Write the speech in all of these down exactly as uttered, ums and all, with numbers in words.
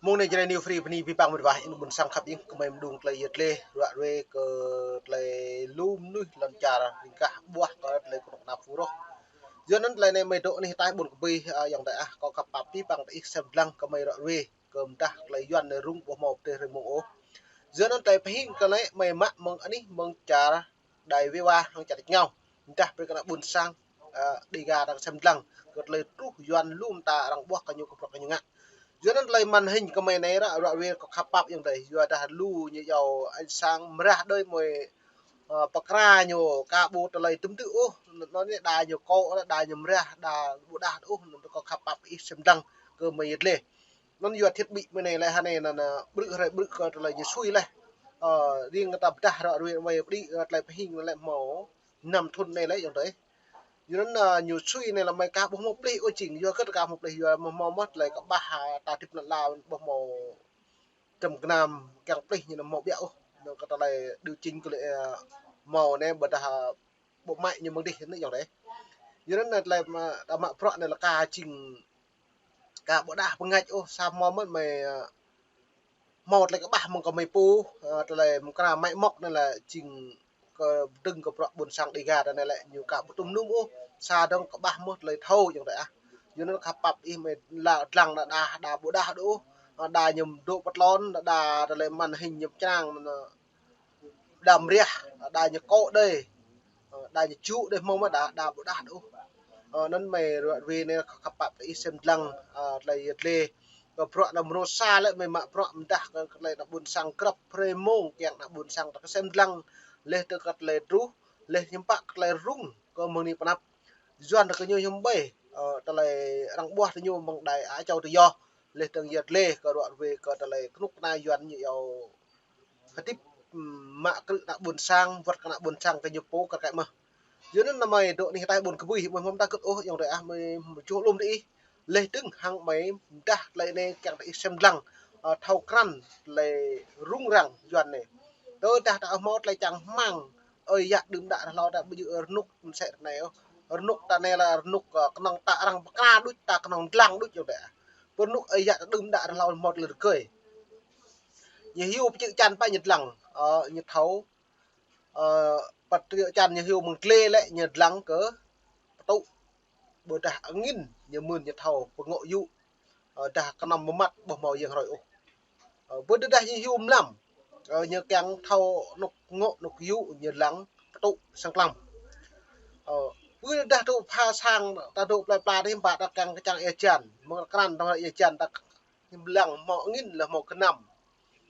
Mông anai Jrai New Free bơni abih bang mơ̆n wa, ơ ƀôn sang khăp ing, kơmơi mơdung tơlơi yơh tơlơi, ră ruai kơ tơlơi lu mơnuih lŏn čar ring gah ƀuah kơ tơlơi kơnuk kơna pơrôh. Yua anŭn tơlơi anai mơi dŏ anih ataih ƀôn kơ ƀơi, ơ, ayŏng adơi ah, kâo khăp pap abih bang tơ ih sem dlăng kơmơi ră ruai kơ mơdah tơlơi Yuan anai rŭng ƀu hmâo pơdrĕh hrơi mông ôh. Yua anŭn tơlơi pơhing kơ anai mơi mă mơ̆ng anih mơ̆ng čar Đài Wê Wa hăng čar Tây Ngao. Mơdah brơi kơ ană ƀôn sang, ơ, Đêga arăng sem dlăng kơ tơlơi truh Yuan lu mơta arăng ƀuah kơ ñu kơ bruă kơ ñu ngă. Yua anŭn tơlơi màn hình kơmơi anai ră, ră ruai kâo khăp pap ayŏng adơi. Yua dah lu ñu yua anh sang mơrah đơi mơi, ơ, pơkra ñu ka ƀu tơlơi tŭm tŭ ôh. Anŭn anai đa ñu kô̆, đa ñu mơrah, đa ƀu đah ôh, anŭn kâo khăp pap ih sem dlăng kơmơi yơh tơlơi. Anŭn yua thiết bị mơi anai lĕ hơnai anŭn, ơ, ƀrư̆ hrơi ƀrư̆ kơ tơlơi ñu sui lĕ. Ơ, riêng kơ ta pơdah ră ruai mơi pơđĭ, ơ, tơlơi pơhing lĕ hmâo năm thŭn anai lĕ ayŏng adơi. Yua anŭn, ơ, ñu sui anai lĕ mơi ka ƀu hmâo pơplih ôh jing, yua kơ ta ka hmâo pơplih yua hmâo mơ̆ tơlơi kơƀah, ơ, ta hơdip anăn ala ƀu hmâo trăm gơnam kiăng pơplih ñu anŭn hmâo ƀiă ôh. Anŭn kơ tơlơi điều chỉnh kơ lĕ, ơ, hmâo anai ƀôdah, ơ, bộ máy ñu mơ̆ng dih anai ayŏng adơi. Yua anŭn tơlơi mă, ta mă bruă anai lĕ ka jing ka ƀu đah pơngač ôh, sa hmâo mơ̆n mơi, ơ, hmâo tơlơi kơƀah mơ̆ng kơmơi pô, ơ, tơlơi mơkra máy móc anai lĕ jing kơ dơ̆ng kơ bruă ƀôn sang Đêga anai lĕ ñu ka ƀu tŭm nŭm ôh, sa dơ̆ng kơƀah mơ̆ tơlơi thâo ayŏng adơi ah. Yua anŭn khăp pap ih mơi lăng dlăng đa đa, đa ƀu đah đôč ôh, ơ, đa ñu dŏ pơtlon, đa đa tơlơi màn hình ñu črang, ơ, đa mơriah, đa ñu kô̆ đơi, ơ, đa ñu čŭ đơi hmâo mơ̆ đa, đa ƀu đah đôč ôh. Ơ, anŭn mơi ră ruai anai khăp pap tơ ih sem dlăng, ơ, tơlơi yơh tơlơi. Kơ bruă anŭn mơnuih sa lĕ mơi mă bruă mơdah kơ tơlơi ană ƀôn sang grăp hrơi mông kiăng ană ƀôn sang ta kơ sem dlăng. Laih dơ̆ng kơ tơlơi truh, laih hiư̆m pă kơ tơlơi rŭng kơ mơ̆ng anai pơ anăp. Yuan kơ ñu hiư̆m ƀai, ơ, tơlơi arăng ƀuah tơ ñu mơ̆ng đài Á Châu Tự Do. Laih dơ̆ng yơh tơlơi kơ ră ruai kơ tơlơi kơnuk kơna Yuan ñu yua hơdip, ưm, mă krư̆ ană ƀôn sang, wơ̆t kơ ană ƀôn sang kơ ñu pô kơ kĕ mơ̆. Yua anŭn anai mơi dŏ anih ataih ƀôn kơ ƀơi, mơi hmâo mơta kơ̆t ôh ayŏng adơi ah, mơi mơčuh lŏm tơ ih. Laih dơ̆ng hăng mơi mơdah tơlơi anai kiăng tơ ih sem dlăng, ơ, thâo krăn tơlơi rŭng răng Yuan anai. Tơdah ta hmâo tơlơi čang hmang, ơi yă đưm đă rơhlâo ta ƀu djơ̆ rơnŭk mơsĕ anai ôh. Rơnŭk ta anai lĕ rơnŭk, ơ, kơnơ̆ng ta arăng pơkra đôč, ta kơnơ̆ng dlăng đôč ayŏng adơi ah. Pơ rơnŭk ơi yă đưm đă rơhlâo hmâo tơlơi rơgơi. Ñu hyu pơčrư̆ čan pă ñu dlăng, ơ, ñu thâo, ơ, pơčrư̆ čan ñu hyu mơ̆ng glai lĕ ñu dlăng kơ pơtŭ. Ƀôdah angin ñu mưn ñu thâo pơngŏ yŭ, ơ, dah kơnăm mơmăt ƀu hmâo yang hrơi ôh. Ơ, ƀôdah ñu hyu mlam, ơ, ñu kiăng thâo anŏ ngŏ anŏ yŭ ñu dlăng pơtŭ sang klăm. Ơ, ƀôdah tŭ pha sang ta dŏ plơi pla dih ƀă ta kiăng kơčăng ia jan, mơ̆ng krăn ta ia jan ta ñu dlăng hmâo angin lĕ hmâo kơnăm,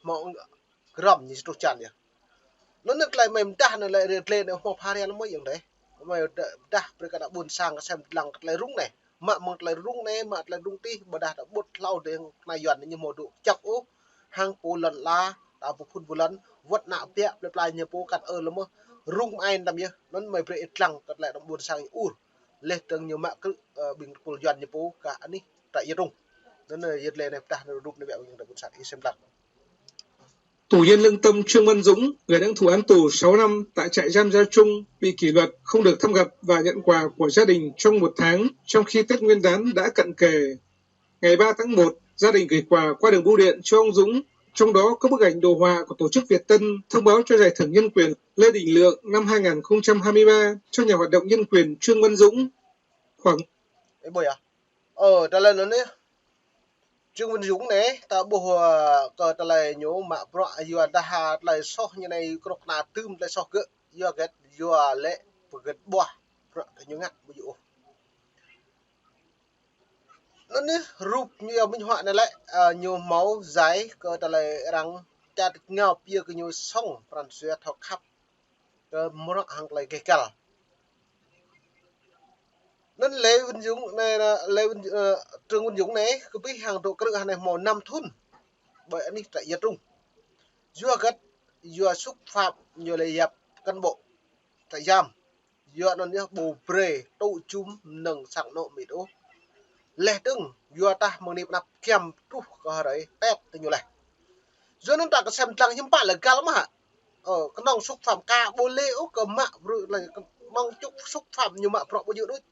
hmâo grŏm ñu truh jan yơh. Anŭn anai tơlơi mơi mơdah anai lĕ ră ruai anai hmâo pha rian mơi ayŏng adơi. Mơi mơdah brơi kơ ană ƀôn sang kơ sem dlăng kơ tơlơi rŭng anai. Mă mơ̆ng tơlơi rŭng anai, mă tơlơi rŭng tih, ƀôdah ta ƀuh hlâo dơ̆ng kơnuk kơna Yuan ñu hmâo dŏ čŏk ôh, hăng pô lŏn ala, ta ƀu phun pô lŏn, wơ̆t ană ƀiă plơi pla ñu pô kăn ơ lơ̆m mơ̆, rŭng mơai tăm yơh, anŭn mơi brơi ih dlăng kơ tơlơi ană ƀôn sang ñu ur. Laih dơ̆ng ñu mă krư̆, ơ, ƀing tơpul Yuan ñu pô kơ anih ta yơh rŭng. Anŭn, ơ, yơh tơlơi anai pơdah anŭn rup anai biă mơ̆ng ta ƀôn sang ih sem dlăng. Tù nhân lương tâm Trương Văn Dũng, người đang thụ án tù sáu năm tại trại giam Gia Trung, bị kỷ luật, không được thăm gặp và nhận quà của gia đình trong một tháng, trong khi Tết Nguyên đán đã cận kề. Ngày ba tháng một, gia đình gửi quà qua đường bưu điện cho ông Dũng, trong đó có bức ảnh đồ họa của tổ chức Việt Tân thông báo cho giải thưởng nhân quyền Lê Đình Lượng năm hai nghìn không trăm hai mươi ba cho nhà hoạt động nhân quyền Trương Văn Dũng. Khoảng Ơ, ƀơi à? Ơ, tơlơi anŭn anai. Trương Văn Dũng anai, ta ƀuh, ơ, kơ tơlơi ñu mă bruă yua dah tơlơi soh ñu anai kơnuk kơna tŭm tơlơi soh gơ̆, yua hơget, yua lĕ pơgĕt ƀuah bruă kơ ñu ngă ƀu djơ̆ ôh. Anŭn anai, rup ñu yua minh họa anai lĕ, ơ, ñu hmâo giải kơ tơlơi arăng čar Tây Ngao pơyơr kơ ñu song pran jua thâo khăp kơ mrŏ hăng tơlơi gêh găl. Anŭn Lê Văn Dũng anai, Lê Văn, ơ, Trương Văn Dũng anai, kơ ƀing hăng dŏ krư̆ hơnai hmâo năm thŭn. Ƀơi anih trại giam Trung. Yua hơget, yua xúc phạm ñu lĕ yap cán bộ trại giam. Yua anŭn yơh ƀu brơi tŭ jum mơnơ̆ng sang anŏ mĭt ôh. Laih dơ̆ng, yua dah mơ̆ng anai pơ anăp giăm truh kơ hrơi Tết tơ ñu laih. Yua anŭn ta kơ sem dlăng hiư̆m pă lĕ găl mơ̆ hă. Ơ, kơnơ̆ng xúc phạm ka ƀu lĕ ôh kơ mă bruă lĕ, kơnơ̆ng čŭk xúc phạm ñu mă bruă ƀu djơ̆ đôč.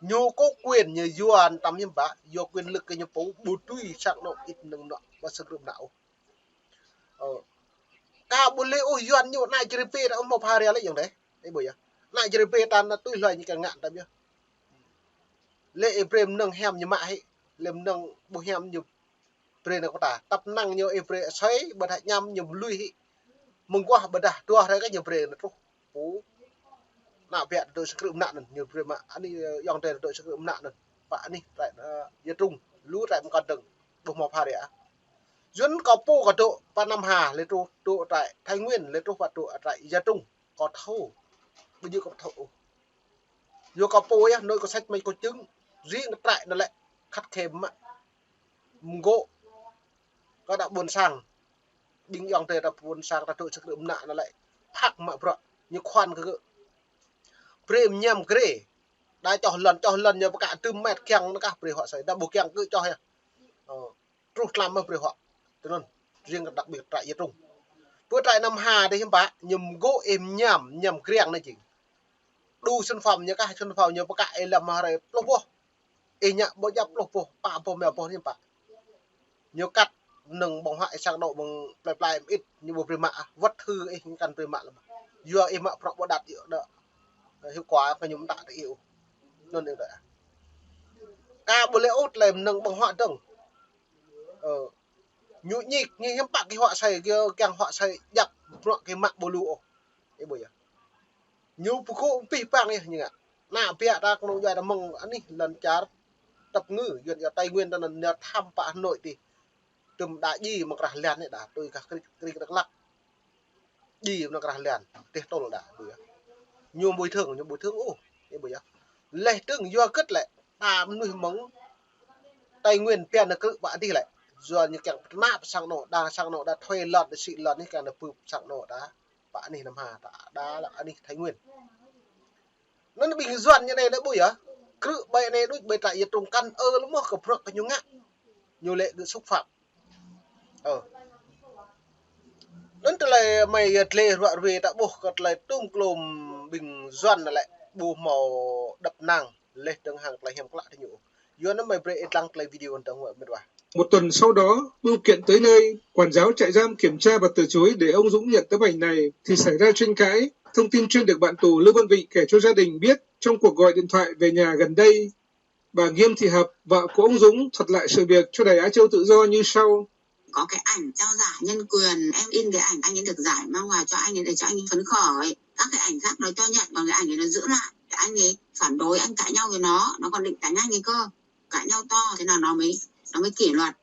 Ñu kơ quyền ñu Yuan tăm hiam bă, yua quyền lực kơ ñu pô ƀu tui sang anŏ ĭt mơnơ̆ng anŏ ƀă sang krư̆ mơnă ôh. Ơ. Ka ƀu lĕ ôh Yuan ñu ană čơrĭ pê ta ôh mơ̆ pha ria lĕ yŏng dêh. Ih ƀuh yơh. Ană čơrĭ pê ta ană tui hluai ñu kiăng ngă tăm yơh. Lĕ ih brơi mơnơ̆ng hiam ñu mă hĭ. Lĕ mơnơ̆ng ƀu hiam ñu brơi nao kơ ta. Tăp năng ñu ih brơi asơi, ƀơdah ñăm ñu lui hĭ. Mơguah ƀơdah duah rai kơ ñu brơi nao truh. Pô. Ană biă tơdơi sang krư̆ mơnă anŭn, ñu brơi mă, anih, ơ, yŏng tơdơi sang krư̆ mơnă anŭn. Pă anih trại, ơ, Ia Trung, lu trại mơkăn dơ̆ng, ƀuh mơ̆ pha ria. Yuan kơ pô kơ dŏ pă Nam Hà, lĕ truh dŏ trại Thái Nguyên, lĕ truh pă dŏ trại Ia Trung, kơ thâo. Ƀu djơ̆ kơ thâo ôh. Yua kơ pô yơh, nội có sách mày có chứng, riêng trại anŭn lĕ khắt khe mă. Mơgŏ. Kơ đa ƀôn sang. Ƀing yŏng tơi ta ƀôn sang ta dŏ sang krư̆ mơnă anŭn lĕ. Phak mă bruă. Ñu khoan kơ gơ̆. Brơi mơñam grê. Đa čoh lŏn, čoh lŏn ñu pơkă tơm met kiăng anŭn kah brơi huă asơi. Đa ƀu kiăng kơ čoh yơh. Ơ, truh tlam mơ̆ brơi huă. Tui anŭn. Riêng đặc biệt trại Ia Trung. Pơ trại Nam Hà dêh hiam bă, ñu mơgŏ ih mơñam, mơñam griăng anŭn jing. Đu sản phẩm ñu kah, sản phẩm ñu pơkă ih lăm hrơi pluh boh. Ih ngă ƀu djăp pluh boh, pă boh, rơma boh hiam bă. Ñu kăt mơnơ̆ng ƀơ̆ng huă ih sang anŏ ƀơ̆ng plơi plơi mơit, ñu ƀu brơi mă, wơ̆t hư ih ñu kăn brơi mă lăm. Yua ih mă bruă ƀu đăt yơh đa. Hiệu quả kơ ñu mơ̆ đăt ih ôh. Anŭn ih đa. Ka ƀu lĕ ôh tơlơi mơnơ̆ng ƀơ̆ng huă dơ̆ng. Ơ. Ñu ñik, ñu hiam bă kơ huă asơi, kơ kiăng huă asơi djăp bruă kơ mă ƀu lu ôh. Ih ƀuh yơh. Ñu pơgŏ pih pang yơh ñu ngă. Ană biă ta kơnung djuai ta mơ̆ng anih lŏn čar tăp ngư, Yuan yơh Tây Nguyên ta anŭn ñu thăm pă Hà Nội tih. Tơm đa djai mơ̆ng krah lăn anai đa, tui kah krik, krik Dak Lak. Djai mơ̆ng krah lăn, tih tôl đa, ƀuh yơh. Ñu bồi thường, ñu bồi thường ôh, ih ƀuh yơh. Leh dơ̆ng yua hơget lĕ, ta mơnuih mơ̆ng Tây Nguyên pia nao krư̆ pă adih lĕ. Yua ñu kiăng pơtơnap sang anŏ đa, sang anŏ đa thuê lŏn, đa sĭ lŏn anai kiăng nao bưp sang anŏ đa. Pă anih Nam Hà, ta đa lăng anih Thái Nguyên. Anŭn ƀing Yuan ñu anai lĕ ƀuh yơh. Krư̆ ƀơi anai đôč ƀơi trại Ia Trung kăn ơ lơ̆m mơ̆ kơ bruă kơ ñu ngă. Ñu lĕ gơ̆ xúc phạm. Ơ. Anŭn tơlơi mơi yơh tơlơi ruă ruê ta ƀuh kơ tơlơi tŭm klôm ƀing Yuan anŭn lĕ ƀu hmâo đăp năng. Leh dơ̆ng hăng tơlơi hiam klă tơ ñu. Yua anŭn mơi brơi ih lăng tơlơi video hăng dơ̆ng huă mĕt wa. Một tuần sau đó, bưu kiện tới nơi, quản giáo trại giam kiểm tra và từ chối để ông Dũng nhận tấm ảnh này thì xảy ra tranh cãi. Thông tin trên được bạn tù Lữ Văn Vị kể cho gia đình biết trong cuộc gọi điện thoại về nhà gần đây. Bà Nghiêm Thị Hợp, vợ của ông Dũng, thuật lại sự việc cho Đài Á Châu Tự Do như sau. Có cái ảnh trao giải nhân quyền, em in cái ảnh anh ấy được giải mang vào cho anh ấy để cho anh ấy phấn khởi. Các cái ảnh khác nó cho nhận, còn cái ảnh ấy nó giữ lại. Cái anh ấy phản đối, anh cãi nhau với nó, nó còn định đánh anh ấy cơ. Cãi nhau to, thế nào nó mới, nó mới kỷ luật.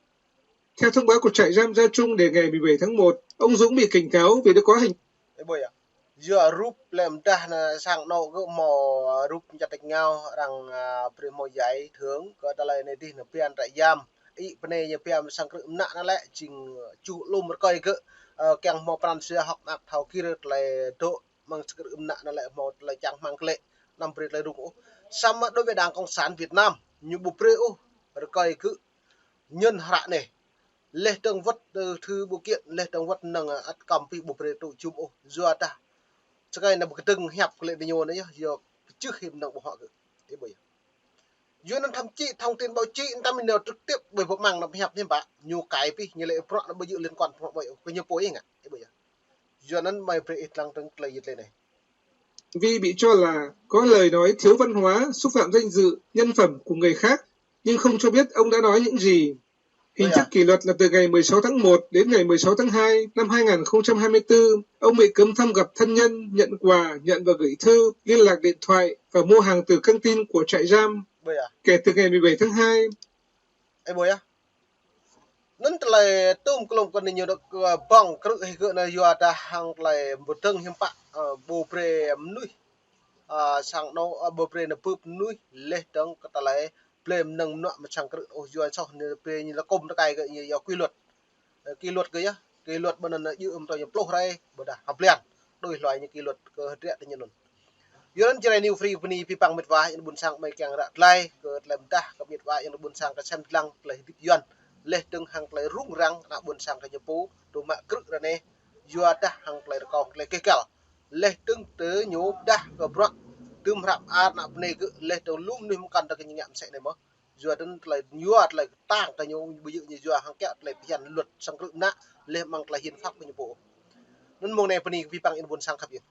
Theo thông báo của trại giam Gia Trung để ngày mười bảy tháng một, ông Dũng bị cảnh cáo vì đã có hành Ih ƀuh yơh. Yua rup lĕ mơdah anŭn sang anŏ gơ̆ hmâo rup čăt tĕk ngao arăng, ơ, brơi hmâo giải thưởng kơ tơlơi anai dih anŭn pia trại giam. Ih pơnai ñu pia sang krư̆ mơnă anŭn lĕ jing čuh lŏm rơkơi gơ̆, ơ, kiăng hmâo pran jua hơ̆k mơak thâo kir tơlơi dŏ mơ̆ng sang krư̆ mơnă anŭn lĕ hmâo tơlơi čang hmang klĕ, anăm brơi tơlơi rŭng ôh. Samơ̆ đối với Đảng Cộng sản Việt Nam, ñu ƀu brơi ôh rơkơi gơ̆ ñŭn hră anai. Leh dơ̆ng wơ̆t, ơ, thư bố kiện, leh dơ̆ng wơ̆t năng, ơ, ăt kăm pih ƀu brơi tŭ jum ôh. Yua dah. Sơkai anŭn ƀu kơdơ̆ng hiăp kơ lĕ ñu anai yơh, yua pơčeh hiam năng ƀu hŏk gơ̆. Ih ƀuh yơh. Yua anŭn thậm chí thông tin báo chí, tăm ñu trực tiếp ƀơi ƀu mơ̆ng anŭn hiăp hiam bă. Ñu kai pih, ñu lĕ bruă anŭn ƀu djơ̆ liên quan bruă ƀơi, kơ ñu pô ih ngă. Ih ƀuh yơh. Yua anŭn mơi brơi ih lăng dơ̆ng tơlơi yơh tơlơi anai. Vì bị cho là có lời nói thiếu văn hóa, xúc phạm danh dự, nhân phẩm của người khác, nhưng không cho biết ông đã nói những gì. Hình thức kỷ luật là từ ngày mười sáu tháng một đến ngày mười sáu tháng hai năm hai nghìn không trăm hai mươi tư, ông bị cấm thăm gặp thân nhân, nhận quà, nhận và gửi thư, liên lạc điện thoại và mua hàng từ căng tin của trại giam. Kể từ ngày mười bảy tháng hai. Ih ƀuh yơh. Anŭn tơlơi tŭm klôm kơ anai ñu dŏ, ơ, ƀơ̆ng krư̆ hĭ gơ̆ anŭn yua dah hăng tơlơi ƀu dơ̆ng hiam pă, ơ, ƀu brơi mơnuih, ơ, sang anŏ, ơ, ƀu brơi nao bưp mơnuih leh dơ̆ng kơ tơlơi blơi mơnơ̆ng mơnuă mơ̆ng sang krư̆ ôh yua soh anai brơi ñu lĕ kơ̆m tơkai gơ̆ ñu yua kỷ luật. Ơ, kỷ luật gơ̆ yơh, kỷ luật ƀơi anŭn anŭn djơ̆ ưm tơ ñu pluh hrơi, ƀôdah ha blan. Đôi hluai ñu kỷ luật kơ hơdră tơ ñu anŭn. Yua anŭn Jrai New Free bơni pơpăng mĕt wa, yang ƀôn sang mơi kiăng ră tơlơi, kơ tơlơi mơdah, kơ mĕt wa, yang ƀôn sang kơ sem lăng, tơlơi hơdip Yuan. Leh dơ̆ng hăng tơlơi rŭng răng, ană ƀôn sang kơ ñu pô, tŭ mă krư̆ ră anai, yua dah hăng tơlơi rơkâo, tơlơi keh kăl. Leh dơ̆ng tơ ñu dah kơ bruă. Tơm hră ar ană bơnai gơ̆ laih dơ̆ng lŏm mơnuih mơkăn dơ̆ng kơ ñu ngă mơsĕ anai mơ̆. Yua dơ̆ng tơlơi yua tơlơi tang kơ ñu ƀu djơ̆ ñu yua hăng kiăng tơlơi phiăn luật sang krư̆ mơnă laih mơ̆ng tơlơi hiến pháp kơ ñu pô. Anŭn mơ̆ng anai bơni kơ abih bang ih ƀôn sang khăp yơh.